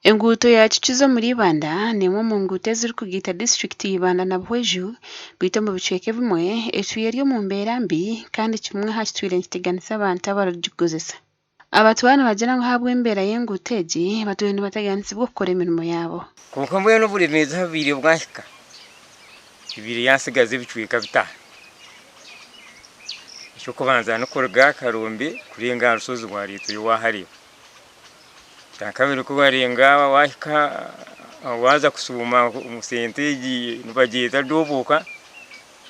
Enguuto ya Kicuzi omuri Ibanda n'emwe omu nguuto ezirikugaita disiturikiti ya Ibanda na Buhweju beitu omu bicweka ebimwe etwire eri omu mbeera mbi kandi kimwe aha kitwire nikiteganisa abantu abarikugikozesa. Abatuura nibagira ngu ahabw'embeera y'enguuto egi batwire nibateganisibwa okukora emirimo yaabo. Kwonka mbwenu oburemeezi ahu bubaire bwahika, ebaire yantsigaza ebicweka bitaano. Eky'okubanza n'okuruga Karombe kurenga aha rushozi rwa wahareeba. Ekyakabiri ku warenga wahika waaza kushuuma omu sente egi nibagyeta duubuuka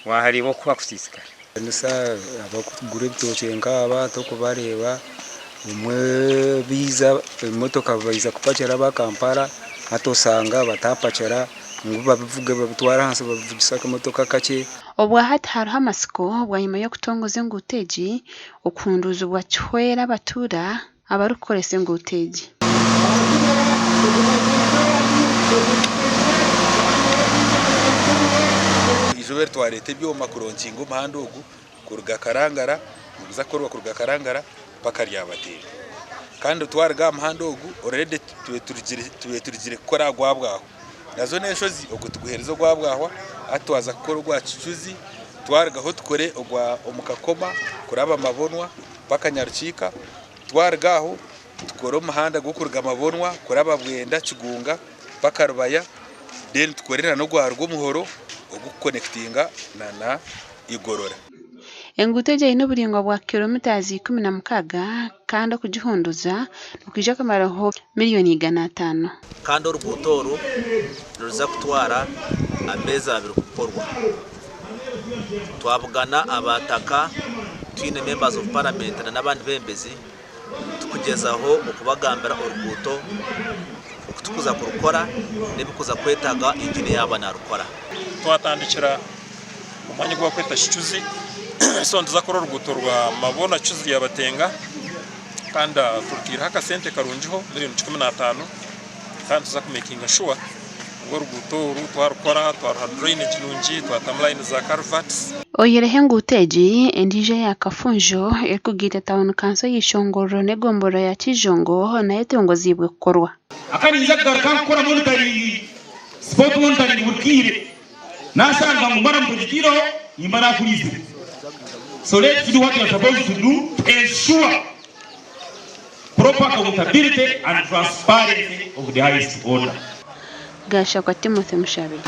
wahareeba oku hakusiisikara. Kanisa abarikugura ebitookye nkaaba tokubareeba obumwe baija emotoka baija kupakira aba Kampala hati osanga batapakira ngu babivuge babitware ahansi babivugise akamotoka akakye. Obwahati hariho amatsiko bwanyima y'okutongoza enguuto egi okuhunduuzibwa kihwere abatuura abarikukoresa enguuto egi. Eizooba eri twareeta ebyoma kuronkinga omuhanda ogu kuruga Karangara niguza kukorwa kuruga Karangara mpaka Ryabateera. Kandi twaruga aha muhanda ogu already tube turugire kukora aha gwa Bwahwa. Nazo n'enshozi ogwo tuguheereze ogwa Bwahwa hati twaza kukora ogwa Kicuzi twarugaho tukore ogwa Omukakoma kuraba Mabonwa mpaka Nyarukiika, twaruga aho tukore omuhanda gw'okuruga Mabonwa kuraba Bwenda Kigunga mpaka Rubaya then tukore nana ogwa Rwomuhoro ogurikukonekitinga nana Igorora. Enguuto egi eine oburaingwa bwa kilometres 16 kandi okugihunduza nikwija kumaraho miriyoni 500. Kandi oruguuto oru niruza kutwara ameezi abiri kukorwa. Twabugana abataka, twine members of parliament na n'abandi bebembezi tukugyezaho okubagambira oruguuto okutukuza kurukora n'ebikuza kwetaaga engineer yaaba narukora. Twatandikira omu mwanya ogu barikweta Kicuzi so nituza kukora oruguuto rwa Mabona Kicuzi Ryabatenga kandi turutaireho akasente karungiho miriyoni 15 kandi nituza kumekinga shuwa ngu oruguuto oru twarukora twaruha drainage nungi twatamu layini za culverts. Oyihireho enguuto egi, endiijo eya Kafunjo erikugaita tauni kanso y'eishongorero n'egomborora ya Kijongo nayo etongoziibwe kukorwa. Akaba ninza kugaruka nkukora monitoring, spot monitoring buri kaire. Nashanga ngu maramu togitiireho nimba nakuriizire. So let's do what we are supposed to do to ensure proper accountability and transparency of the highest order. Gashakwa Timothy Mushabe.